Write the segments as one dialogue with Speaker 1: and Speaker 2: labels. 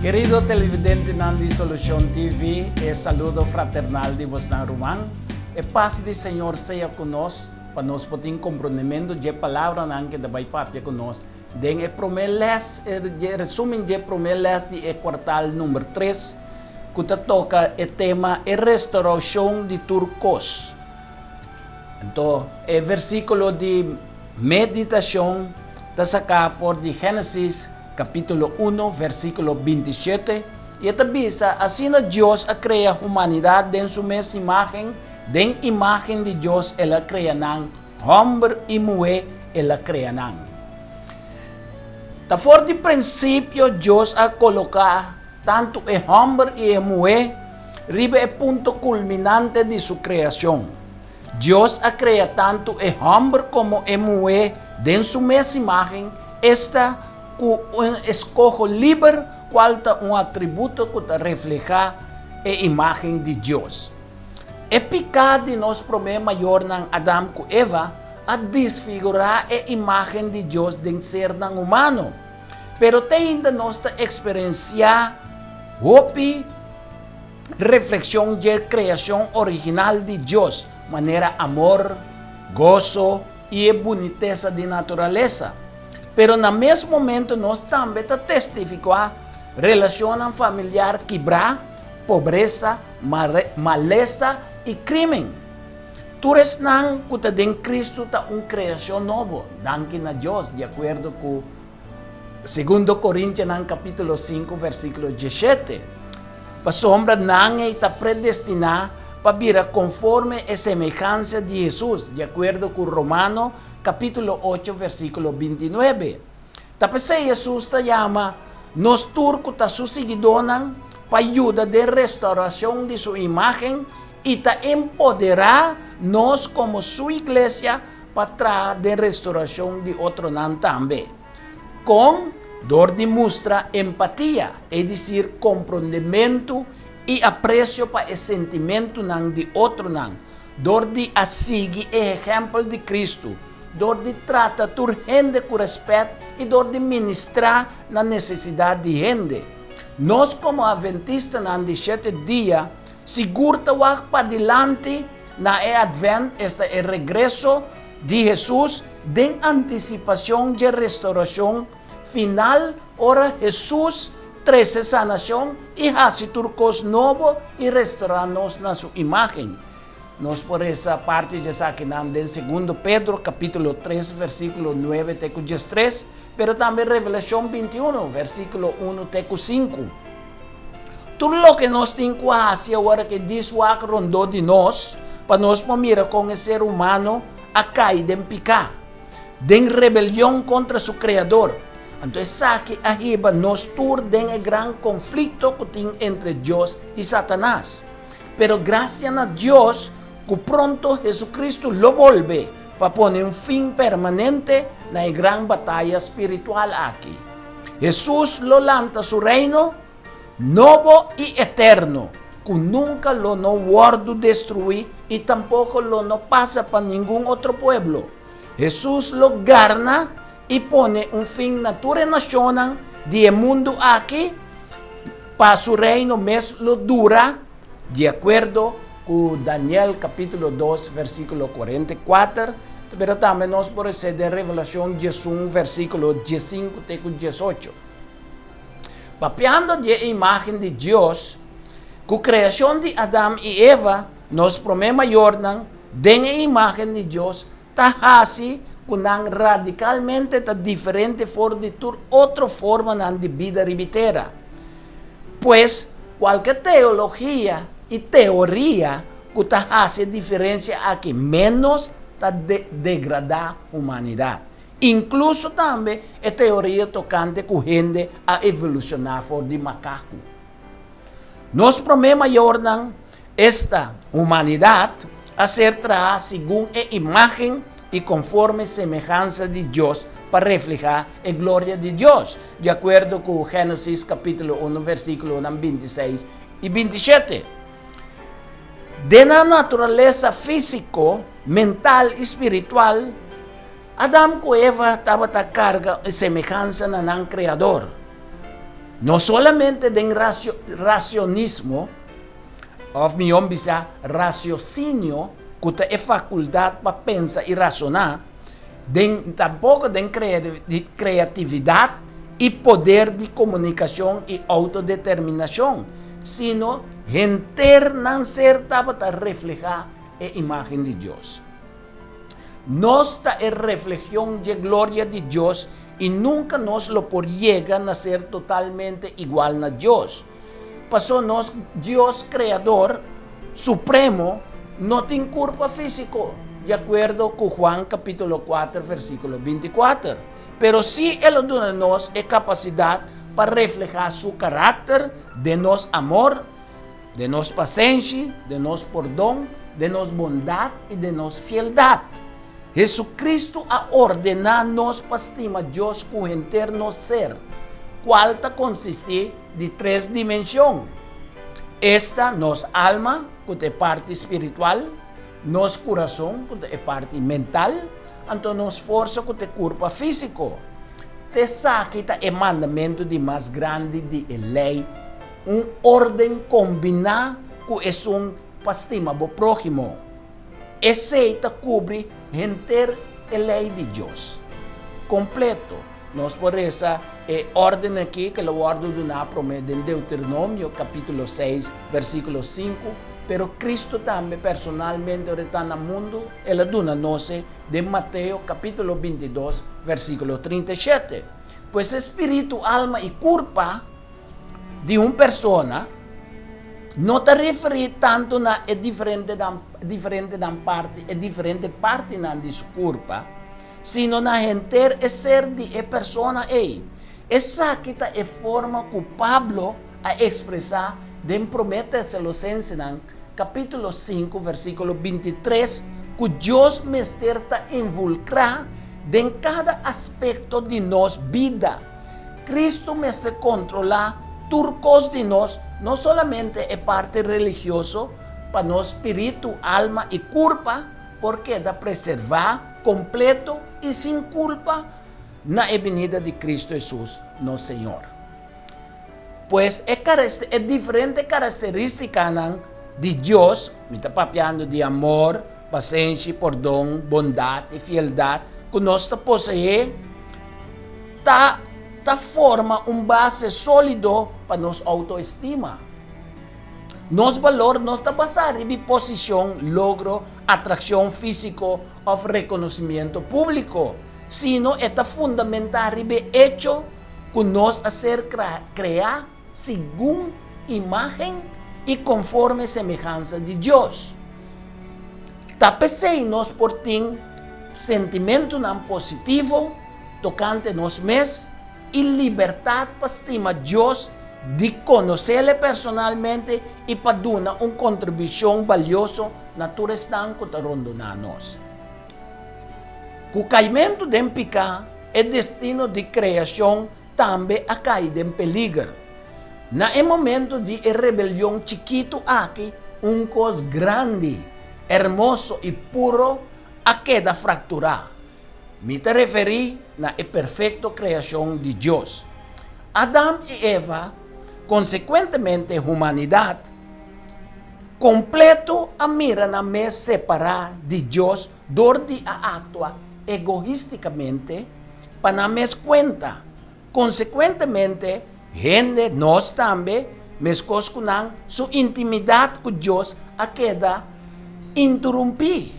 Speaker 1: Kerido televidentenan di Solucion TV, e saludo fraternal di bosnan ruman. E pas di Señor sea ku nos, pa nos por tin komprondementu dje palabranan ke ta bai papia ku nos den e promé lès, e resumen dje promé lès di e kuartal number tres, ku ta toka e tema E Restaurashon di Tur Kos. Anto, e versíkulo di meditashon ta saká for di Génesis kapítulo uno, versíkulo bintishete, i e ta bisa, Asina Dios a krea humanidat den su mes imágen, den imágen di Dios el a krea nan, hòmber i muhé el a krea nan. Ta for di prinsipio Dios a koloká Tantu e hòmber i e muhé riba e punto kulminante di su kreashon. Dios a krea tantu e hòmber komo e muhé den su mes imágen, esta, ku un eskoho liber kual ta un atributo ku ta reflehá e imágen di Dios. E piká di nos promé mayornan Adam ku Eva a disfigurá e imágen di Dios den sernan humano. Pero te ainda nos ta eksperensiá hopi reflekshon dje kreashon original di Dios, manera amor, goso i e bunitesa di naturalesa. Pero na mes momento nos tambe ta testifiká relashonnan familiar kibrá, pobresa, malesa i krímen. Tur esnan ku ta den Kristu ta un kreashon nobo, danki na Dios, di akuerdo ku Segundo Korintianan kapítulo sinku versíkulo diesshete. Pasobra nan ei ta predestiná pa bira konforme e semehansia di Hesus, di akuerdo ku Romano kapítulo ocho versíkulo bintinuebe. Ta p'esei Hesus ta yama nos tur ku ta su siguidónan pa yuda den restaurashon di su imágen i ta empoderá nos komo su iglesia pa traha den restaurashon di otronan tambe. Kon? Dor di mustra empatia, es disir komprondementu i apresio pa e sentimentunan di otronan, dor di a sigui e ehèmpel di Kristu, dor di trata tur hende ku rèspèt i dor di ministrá na nesesidat di hende. Nos komo Atventistanan di Shete Dia sigur ta wak padilanti Na e Advent, esta e regreso di Hesus den antisipashon dje restaurashon final ora Hesus trese sanashon i hasi tur kos nobo i restorá nos na su imágen. Nos por resa parti dje esakinan den Segundo Pedro kapítulo tres versíkulo nuebe te ku diestres, pero tambe Revelashon bintiuno versíkulo unu te ku sinku. Tur loke nos tin ku hasi awor ke dis wak rondó di nos pa nos por mira kon e ser humano a kai den piká, den rebelion kontra su Kreador. Anto esaki a hiba nos tur den e gran konflikto ku tin entre Dios i Satanas. Pero grasia na Dios ku pronto Hesukristu lo bolbe pa pone un fin permanente na e gran bataya spiritual aki. Hesus lo lanta su Reino nobo i eterno ku nunka lo no wòrdu destruí i tampoko lo no pasa pa ningun otro pueblo. Hesus lo garna i pone un fin na tur e nashonnan di e mundu aki pa su Reino mes lo dura, di akuerdo ku Daniel kapítulo dos versíkulo kuarenta i kuater, pero tambe nos por hesé den Revelashon diesun versíkulo diesinku te ku diesocho. Papiando di e imágen di Dios, ku kreashon di Adam i Eva, nos promé mayornan, den e imágen di Dios, ta hasi ku nan radikalmente ta diferente for di tur otro formanan di bida riba e tera. Pues, kualke teologia i teoria ku ta hasi e diferensia aki ménos ta degradá humanidat. Inkluso tambe e teoria tokante ku hende a evolushoná for di makaku. Nos promé mayornan, esta, humanidat, a ser trahá segun e imágen i konforme semehansa di Dios pa reflehá e gloria di Dios, di akuerdo ku Génesis kapítulo unu versíkulonan bintiseis i bintishete. Den nan naturalesa físiko, mental i spiritual, Adam ku Eva tabata karga e semehansa na nan Kreador. No solamente den racionismo, òf mihó bisa rasiosinio, ku ta e fakultat pa pensa i rasoná, den tampoko den kreatividat i poder di komunikashon i outodeterminashon, sino henter nan ser tabata reflehá e imágen di Dios. Nos ta e reflehion dje gloria di Dios i nunka nos lo por yega na ser totalmente igual na Dios. Paso nos Dios Kreador Supremo no tin kurpa físiko, di akuerdo ku Juan kapítulo kuater versíkulo bintikuater. Pero sí e lo duna nos e kapasidat pa reflehá su karakter den nos amor, den nos pasenshi, den nos pordon, den nos bondat i den nos fieldat. Jesucristo a ordená nos pa stima Dios ku henter nos ser, kual ta konsistí di tres dimenshon, esta nos alma, ku ta e parti spiritual, nos kurason, ku ta e parti mental, anto nos forsa, ku ta e kurpa físiko. T'esaki ta e mandamentu di mas grandi di e Lei, un órden kombiná ku esun pa stima bo próhimo. Esei ta kubri henter e lei di Dios. Kompleto. Nos por resa e órden akí ku lo wòrdu duná promé den Deuteronomio kapítulo seis, versíkulo sinku, pero Kristu tambe personalmente ora e ta na mundu el a duna nos e den Mateo kapítulo bintidos, versíkulo 37. Pues e spiritu, alma i kurpa di un persona no ta referí tantu na e diferentenan diferentenan parti e diferente partinan di su kurpa, sino na henter e ser di e persona ei. Esaki ta e forma ku Pablo a ekspresá den Promé Tesalosensenan kapítulo sinku versíkulo 23 ku Dios mester ta involukrá den kada aspekto di nos bida. Kristu mester kontrolá tur kos di nos, no solamente e parti religioso, pa nos spiritu, alma i kurpa por keda preservá kompleto i sin kulpa na e binida di Kristu Hesus, nos Señor. Pues e e diferente karakterístikanan di Dios, mi ta papiando di amor, pasenshi, pordon, bondat i fieldat, ku nos ta poseé, ta ta forma un base sólido pa nos outoestima. Nos balor no ta basá riba posishon, logro, atrakshon físiko òf rekonosimiento públiko, sino e ta fundamentá riba e echo ku nos a ser kreá segun imágen i konforme semehansa di Dios. Ta p'esei nos por tin sentimentunan positivo tokante nos mes i libertat pa stima Dios, di konos'El personalmente i pa duna un kontribushon balioso na tur esnan ku ta rondoná nos. Ku kaimentu den piká, e destino di kreashon tambe a kai den peliger. Na e momento di e rebelion chikitu aki, un kos grandi, hermoso i puro a keda frakturá. Mi ta referí na e perfekto kreashon di Dios. Adam i Eva, konsekuentemente humanidat kompleto a mira nan mes separá di Dios dor di a aktua egoístikamente pa nan mes kuenta. Konsekuentemente, hende, nos tambe, meskos ku nan, su intimidat ku Dios a keda interumpí.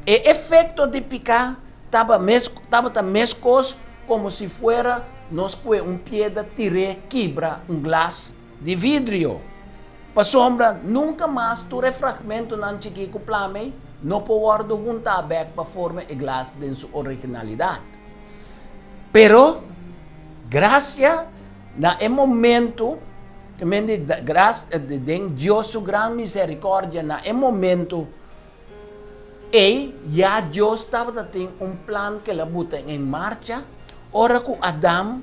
Speaker 1: E efekto di piká taba mes tabata meskos komo si fuera nos kue un piedra tir'é kibra un glas di vidrio. Pasobra nunka mas tur e fragmentonan chikí ku plam'ei no por wòrdu huntá bèk pa forma e glas den su originalidat. Pero, grasia na e momento, ke men di gras den Dios su gran miserikòrdia na e momento ei, ya Dios tabata tin un plan ku el a buta en marcha ora ku Adam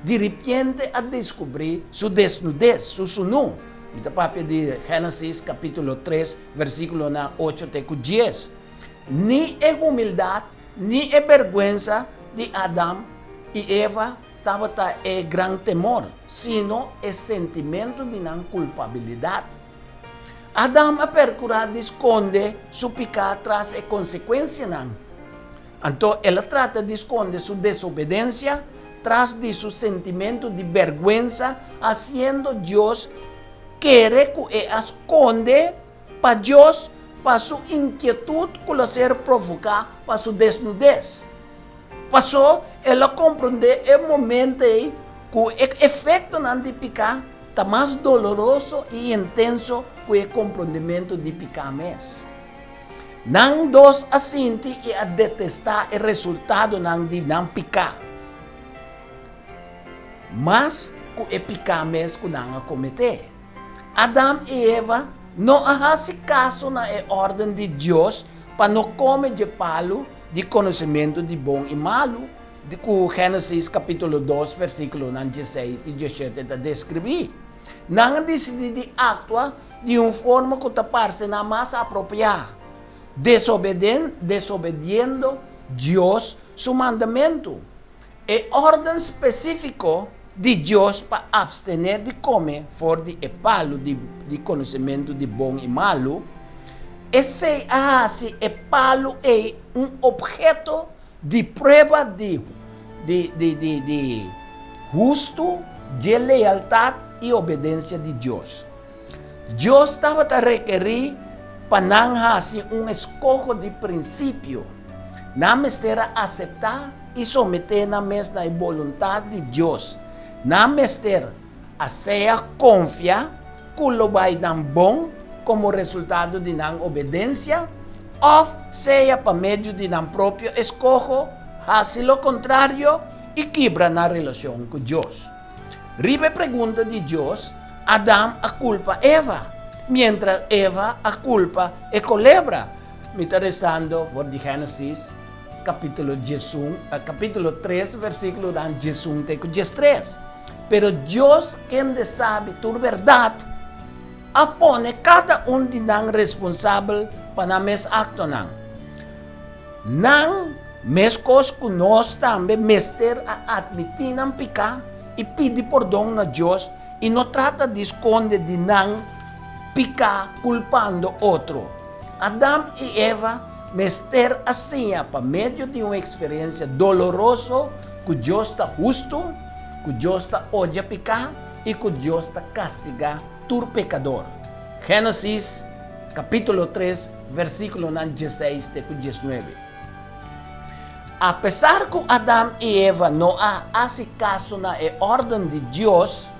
Speaker 1: Di ripiente a deskubrí su desnudez, su sunú. Mi ta papia di Génesis kapítulo tres, versíkulonan ocho te ku dies. Ni e humildat ni e bèrgwensa di Adam i Eva tabata e gran temor, sino e sentimentu di nan kulpabilidat. Adam a perkurá di skonde su piká tras e konsekuensianan. Anto el a trata di skonde su desobedensia tras di su sentimentu di bèrgwensa, hasiendo Dios kere ku e a skonde pa Dios pa su inkietut ku lo ser provoká pa su desnudes. Pasó el a komprondé e momento ei ku e efektonan di piká ta mas doloroso i intenso ku e komprondementu di piká mes. Nan dos a sinti i a detestá e resultadonan di nan piká mas ku e piká mes ku nan a kometé. Adam i Eva no a hasi kaso na e órden di Dios pa no kome dje palu di konosementu di bon i malu, di ku Génesis kapítulo dos versíkulonan dieseis i dieshete ta deskribí. Nan a disidí di aktua di un forma ku ta parse nan mas apropiá, desobediendo Dios su mandamentu. E órden spesífiko di Dios pa apstené di kome for di e palu di konosementu di bon i malu, esei a hasi e palu ei un opheto di prueba di hustu dje lealtat i obedensia di Dios. Dios tabata rekerí pa nan hasi un eskoho di prinsipio. Nan mester a aseptá i someté nan mes na e boluntat di Dios. Nan mester a sea konfia ku lo bai nan bon komo resultado di nan obedensia, òf sea pa medio di nan propio eskoho hasi lo kontrario i kibra nan relashon ku Dios. Riba e pregunta di Dios, Adam a kulpa Eva, miéntras Eva a kulpa e kolebra. Mi ta resando for di Génesis kapítulo diesun, kapítulo tres versíkulonan diesun te ku diestres. Pero Dios, kende sabi tur bèrdat, a pone kada un di nan responsabel pa nan mes aktonan. Nan, meskos ku nos tambe, mester a atmití nan piká i pidi pordon na Dios i no trata di skonde di nan piká kulpando otro. Adam i Eva mester a siña pa medio di un eksperensia doloroso ku Dios ta hustu, ku Dios ta odia piká i ku Dios ta kastigá tur pekador. Génesis kapítulo tres versíkulonan dieseis te ku diesnuebe. Apesar ku Adam i Eva no a hasi kaso na e órden di Dios,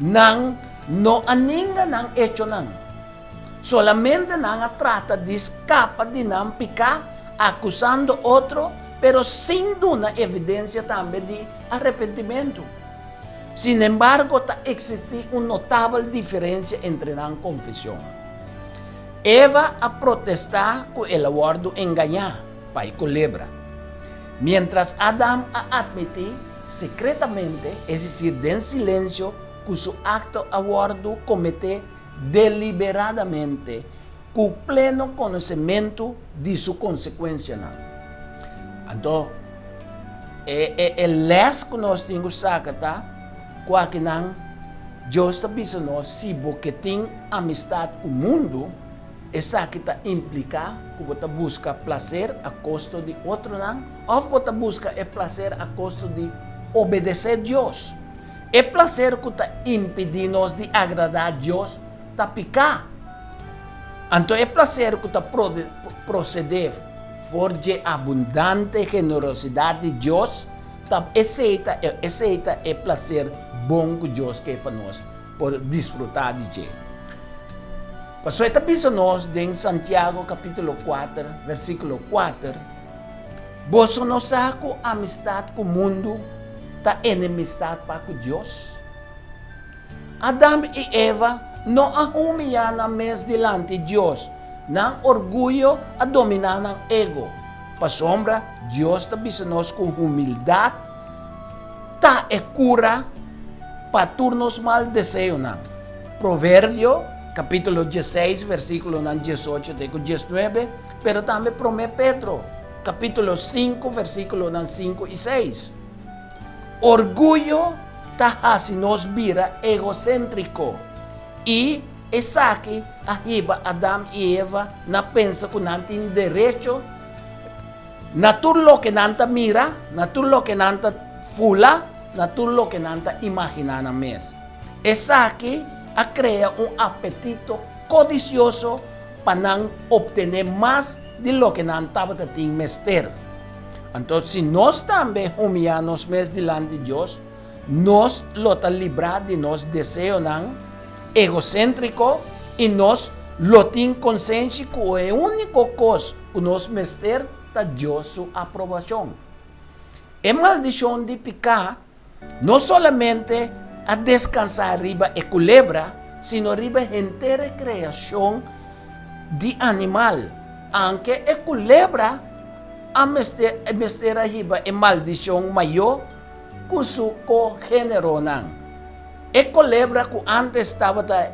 Speaker 1: nan no a ninga nan echonan. Solamente nan a trata di skapa di nan piká akusando otro, pero sin duna evidensia tambe di arepentimentu. Sinembargo, ta eksistí un notabel diferensia entre nan konfeshon. Eva a protestá ku el a wòrdu engañá pa e kolebra, miéntras Adam a atmití sekretamente, es desir den silensio, ku su akto a wòrdu kometé deliberadamente, ku pleno konosementu di su konsekuensianan. Anto, e e e lès ku nos tin ku saka ta ku akinan Dios ta bisa nos si bo ke tin amistat ku mundu, esaki ta impliká ku bo ta buska plaser a kosto di otronan òf bo ta buska e plaser a kosto di obedesé Dios. E plaser ku ta impidí nos di agradá Dios ta piká. Anto e plaser ku ta prosedé for dje abundante generosidat di Dios, ta esei ta esei ta e plaser bon ku Dios ke pa nos por disfrutá di dje. Pasobra e ta bisa nos den Santiago kapítulo kuater versíkulo kuater, Boso no sa ku amistat ku mundu ta enemistat pa ku Dios? Adam i Eva no a humiyá nan mes dilanti Dios, nan orguyo a dominá nan ego. Pasobra Dios ta bisa nos ku humildat ta e kura pa tur nos mal deseonan. Proverbio kapítulo dieseis versíkulonan diesocho te ku diesnuebe, pero tambe Promé Pedro kapítulo sinku versíkulonan sinku i seis. Orguyo ta hasi nos bira egoséntriko, i esaki a hiba Adam i Eva na pensa ku nan tin derecho na tur loke nan ta mira, na tur loke nan ta fula, na tur loke nan ta imaginá nan mes. Esaki a krea un apetito kodisioso pa nan optené mas di loke nan tabata tin mester. Anto si nos tambe humiyá nos mes dilanti Dios, nos lo ta librá di nos deseonan egoséntriko i nos lo tin konsenshi ku e úniko kos ku nos mester ta Dios su aprobashon. E maldishon di piká no solamente a deskansá riba e kulebra, sino riba henter e kreashon di animal. Anke e kulebra a mester mester a hiba e maldishon mayó ku su kogéneronan. E kolebra ku ántes tabata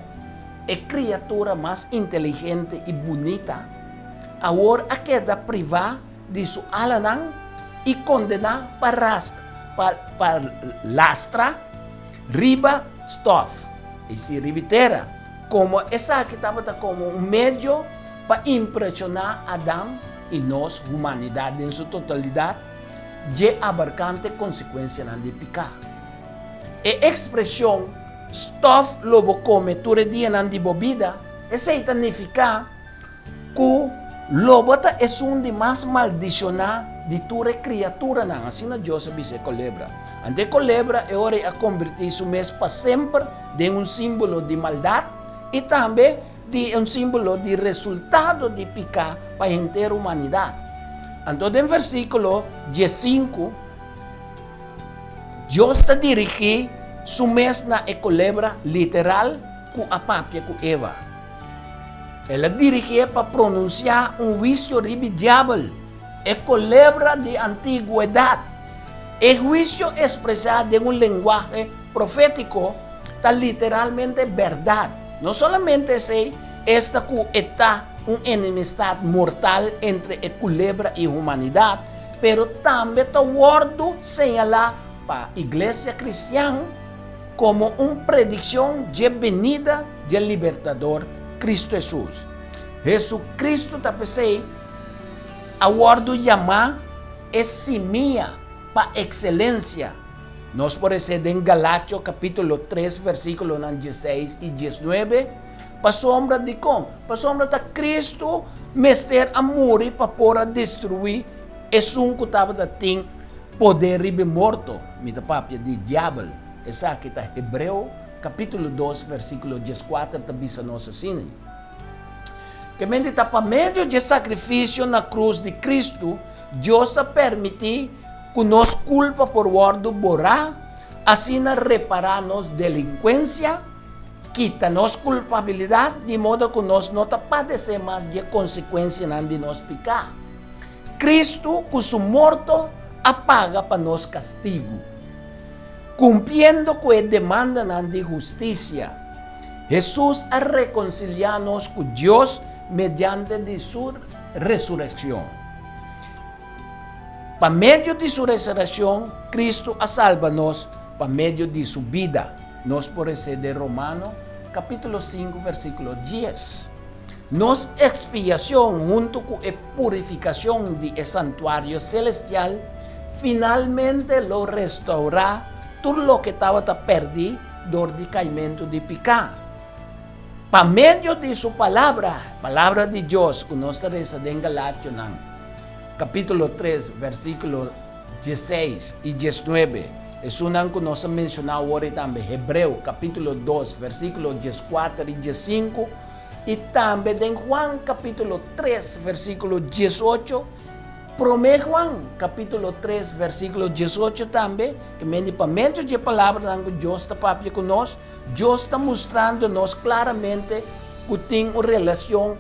Speaker 1: e kriatura mas inteligente i bunita, awor a keda privá di su alanan i kondená pa pa pa lastra riba stòf, es decir, riba tera, komo esaki tabata komo un medio pa impreshoná Adam i nos humanidat den su totalidat dje abarkante konsekuensianan di piká. E ekspreshon stòf lo bo kome tur e dianan di bo bida, esei ta nifiká Ku lo bo ta esun di mas maldishoná di tur e kriaturanan, asina Dios a bisa e kolebra. Anto e kolebra e ora ei a kombertí su mes pa semper den un símbolo di maldat i tambe di un símbolo di resultado di piká pa henter humanidat. Anto den versíkulo diesinku, Dios ta dirigí su mes na e kolebra literal ku a papia ku Eva. El a dirigié pa pronunsiá un huisio riba e diabel, e kolebra di antigwedat. E huisio ekspresá den un lenguahe profétiko ta literalmente bèrdat. No solamente esei, esta ku e ta un enemistat mortal entre e kulebra i humanidat, pero tambe ta wòrdu señalá pa iglesia kristian komo un predikshon dje benida dje Libertador, Kristu Hesus. Hesukristu ta p'esei a wòrdu yamá e simia pa ekselensia. Nos por esei den Galatio kapítulo tres versíkulonan dieseis i diesnuebe, Pasobra dikon? Pasobra ta Kristu mester a muri pa por a destruí esun ku tabata tin poder riba e morto. Mi ta papia di diabel. Esaki ta Hebreo kapítulo dos versíkulo dieskuater ta bisa nos asina. Kemente ta pa medio dje sakrifisio na krus di Kristu, Dios ta permití ku nos kulpa por wòrdu borá, asina repará nos delinkuensia, kita nos kulpabilidat, di modo ku nos no ta padesé mas dje konsekuensianan di nos piká. Kristu ku su morto a paga pa nos kastigu. Kumpliendo ku e demandanan di hustisia, Hesus a rekonsiliá nos ku Dios mediante di su resurekshon. Pa medio di su resurekshon, Kristu a salba nos pa medio di su bida. Nos por resé den Romano kapítulo sinku versíkulo dies. Nos ekspiashon huntu ku e purifikashon di e santuario selestial finalmente lo restourá tur loke tabata pèrdí dor di kaimentu di piká. Pa medio di su Palabra, Palabra di Dios ku nos ta resa den Galationan kapítulo tres versíkulo dieseis i diesnuebe, esunnan ku nos a menshoná awor i tambe Hebreo kapítulo dos versíkulo dieskuater i diesinku, I tambe den Juan capítulo tres versículo diesocho, Promé Juan capítulo tres versículo diesocho tambe, ke men di pa medio dje palabranan ku Dios ta papia ku nos, Dios ta mustrando nos klaramente ku tin un relashon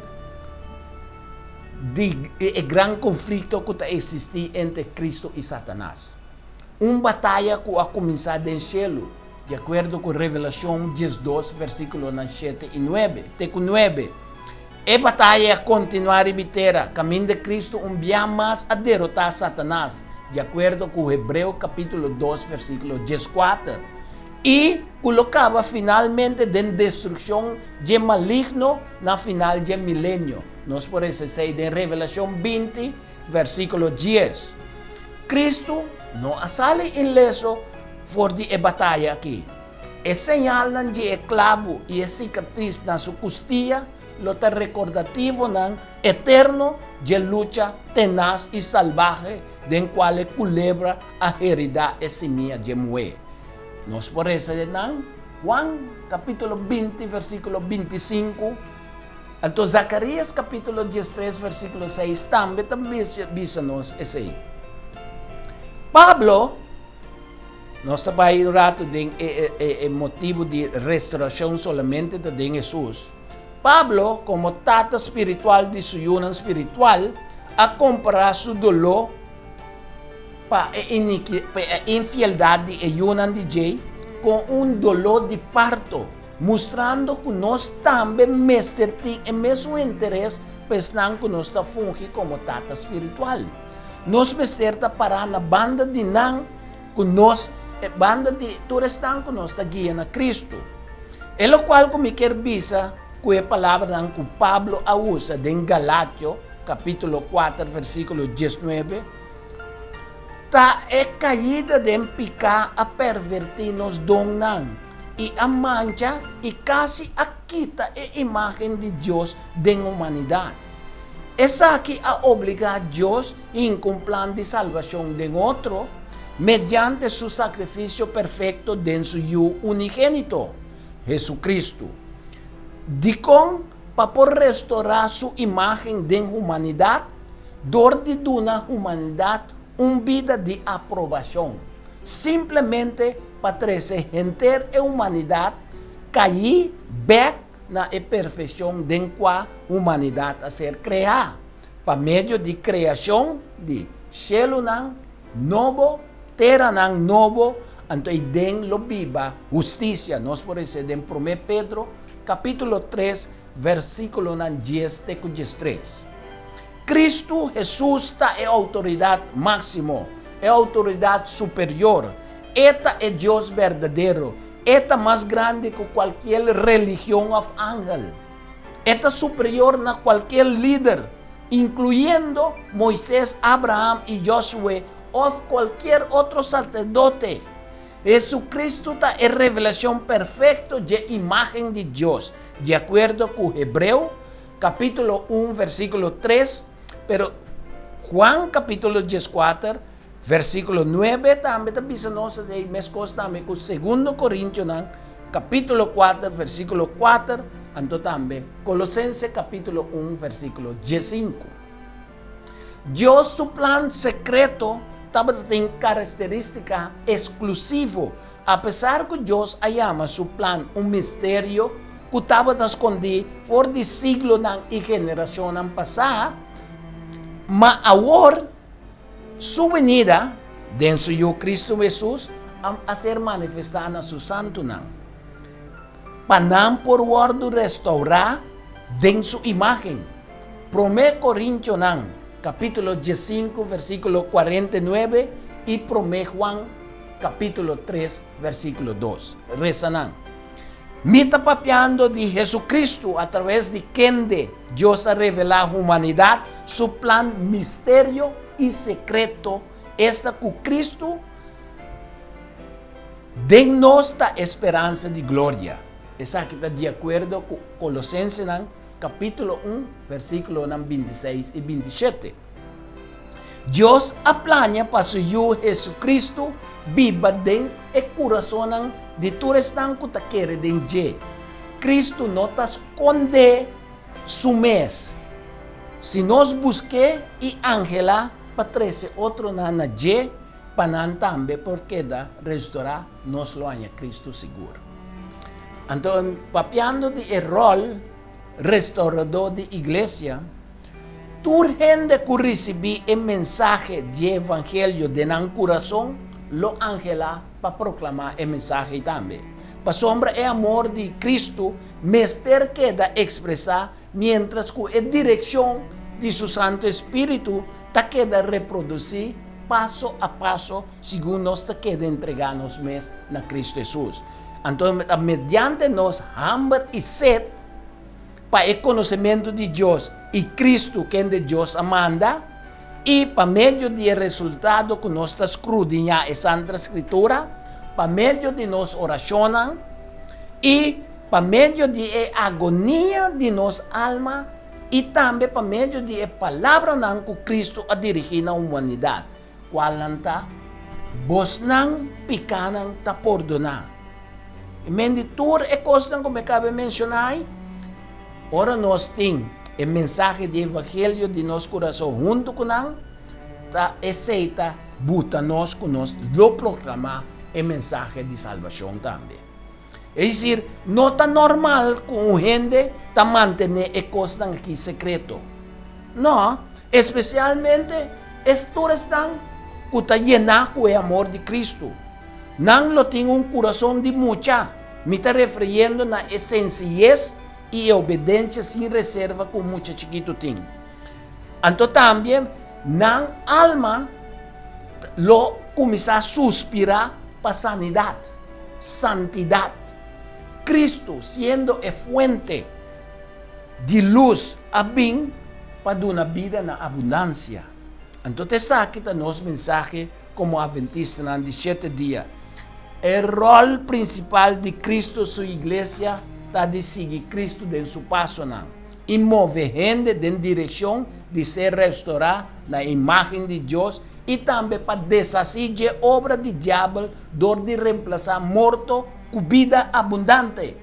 Speaker 1: di e gran konflikto ku ta eksistí entre Kristu i Satanas. Un bataya ku a kuminsá den shelu. Di akuerdo ku Revelashon diesdos versíkulonan shete i nuebe te ku nuebe, e bataya a kontinuá riba e tera, kaminda Kristu un bia mas a derotá Satanas. di akuerdo ku Hebreo kapítulo 2 versíkulo 14, i ku lo kaba finalmente den destrukshon dje maligno na final dje milenio. Nos por lesa esei den Revelashon 20, versíkulo 10. Kristu no a sali ileso for di e bataya akí. E señalnan di e klabu i e sikatris na su kustia lo ta rekordativonan eterno dje lucha tenas i salbahe den kual e kulebra a heridá e simia dje muhé. Nos por resa den nan Juan kapítulo 20 versíkulo 25, anto Zakarías kapítulo 13 versíkulo 6 tambe ta bisa nos esei. Pablo, nos ta bai un ratu den e, e, e motibu di restaurashon solamente ta den Hesus. Pablo, komo tata spiritual di su yunan spiritual, a kompará su doló pa e infieldat di e yunan di dje kon un doló di parto, mustrando ku nos tambe mester tin e mesun interes pa esnan ku nos ta fungi komo tata spiritual. Nos mester ta pará na banda di nan ku nos, banda di tur esnan ku nos ta guia na Kristu. E lokual ku mi kier bisa ku e palabranan ku Pablo a usa den Galatio kapítulo 4 versíkulo 19, ta e kaida den piká a pervertí nos donnan i a mancha i kasi a kita e imágen di Dios den humanidat. Esaki a obligá Dios hinka un plan di salbashon den otro mediante su sakrifisio perfekto den su Yu unigénito, Hesukristu. Dikon? Pa por restorá su imágen den humanidat dor di duna humanidat un bida di aprobashon, simplemente pa trese henter e humanidat kaí bèk na e perfekshon den kua humanidat a ser kreá, pa medio di kreashon di shelunan nobo, teranan nobo, anto ei den lo biba hustisia. Nos por hesé den Promé Pedro kapítulo 3, versíkulonan 10 te ku 13. Kristu Hesus ta e outoridat máksimo, e outoridat superior. E ta e Dios berdadero. E ta mas grandi ku kualkier religion òf angel. E ta superior na kualkier lider, inkluyendo Moises, Abraham i Josué òf kualkier otro saserdote. Hesukristu ta e revelashon perfekto dje imágen di Dios, di akuerdo ku Hebreo kapítulo 1 versíkulo 3, pero Juan kapítulo 14 versíkulo 9 tambe ta bisa nos esei, meskos tambe ku Segundo Korintionan kapítulo 4 versíkulo 4, anto tambe Kolosense kapítulo 1 versíkulo 15. Dios su plan sekreto tabata tin karakterístika eksklusivo. Apesar ku Dios a yama su plan un misterio ku tabata skondí for di siglonan i generashonnan pasá, ma awor su benida den su Yu Kristu Hesus a ser manifestá na su santunan, pa nan por wòrdu restourá den su imágen. Promé Korintionan kapítulo 15 versíkulo 49 i Promé Juan kapítulo 3 versíkulo 2. Resa nan. Mi ta papiando di Hesukristu atraves di kende Dios a revelá humanidat su plan misterio i sekreto, esta ku Kristu den nos ta e speransa di gloria. Esaki ta di akuerdo ku Kolosensenan kapítulo 1 versíkulonan 26 i 27. Dios a plania pa su Yu Hesukristu biba den e kurasonnan di tur esnan ku ta kere den dje. Kristu no ta skondé su mes. Si nos busk'é i anhelá pa trese otronan na dje pa nan tambe por keda restorá, nos lo haña Kristu sigur. Anto, papiando di e ròl restauradó di iglesia, tur hende ku risibí e mensahe dje evangelio den nan kurason lo anhelá pa proklamá e mensahe tambe. Pasobra e amor di Kristu mester keda ekspresá miéntras ku e direkshon di su santu spiritu ta keda reprodusí. paso a paso segun nos ta keda entregá nos mes na Kristu Hesus. Anto ta mediante nos hamber i set pa e konosementu di Dios i Kristu kende Dios a manda, i pa medio di e resultado ku nos ta skrudiñá e Santa Skritura, pa medio di nos orashonnan i pa medio di e agonia di nos alma i tambe pa medio di e palabranan ku Kristu a dirigí na humanidat, kualnan ta, Bosnan pikánan ta pordoná. I men di tur e kosnan ku mi kaba e menshoná ei, ora nos tin e mensahe di evangelio di nos kurason huntu ku nan, ta esei ta buta nos ku nos lo proklamá e mensahe di salbashon tambe. Es desir, no ta normal ku un hende ta mantené e kosnan akí sekreto. No, espesialmente es tur esnan ku ta yená ku e amor di Kristu. Nan lo tin un kurason di mucha. Mi ta refiriendo na e sensiyes i e obedensia sin reserva ku un mucha chikitu tin. Anto tambe nan alma lo kuminsá suspirá pa sanidat, santidat. Kristu, siendo e fuente di lus, a bin pa duna bida na abundansia. Anto ta esaki ta nos mensahe komo Atventistanan di shete dia. E ròl prinsipal di Kristu su iglesia ta di sigui Kristu den su pasonan i move hende den direkshon di ser restourá na e imágen di Dios i tambe pa deshasí dje obra di diabel dor di remplasá morto ku bida abundante.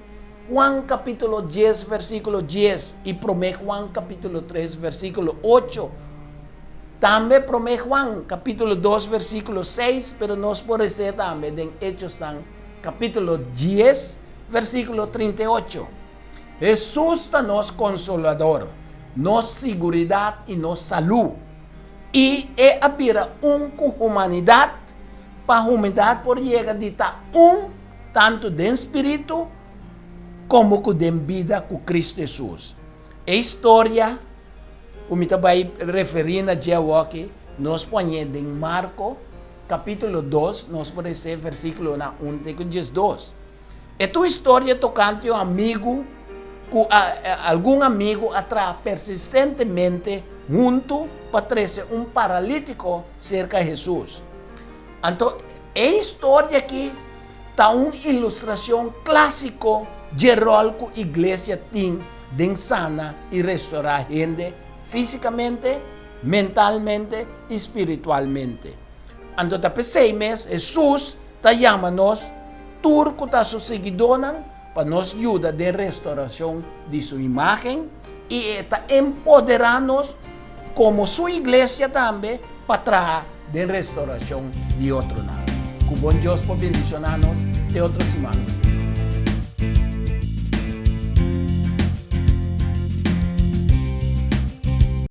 Speaker 1: Juan kapítulo dies versíkulo dies i Promé Juan kapítulo tres versíkulo ocho. Tambe Promé Juan kapítulo dos versíkulo seis, pero nos por resé tambe den Hechosnan kapítulo dies versíkulo 38. Hesus ta nos Konsolador, nos siguridat i nos salú. I e a bira un ku humanidat pa humidat por yega di ta un tantu den spiritu komo ku den bida ku Kristu Hesus. E historia ku mi ta bai referí na dje awoki, nos poñ'é den Marko kapítulo dos, nos por les'é versíkulonan un te ku 12. E ta un historia tokante un amigu ku algun amigu a traha persistentemente huntu pa trese un paralítiko serka Hesus. Anto e historia aki ta un ilustrashon klásiko dje ròl ku iglesia tin den sana i restorá hende físikamente, mentalmente i spiritualmente. Anto ta p'esei mes Hesus ta yama nos tur ku ta su siguidónan pa nos yuda den restorashon di su imágen i e ta empoderá nos komo su iglesia tambe pa traha den restorashon di otronan. Ku bon Dios por bendishoná nos te otro siman.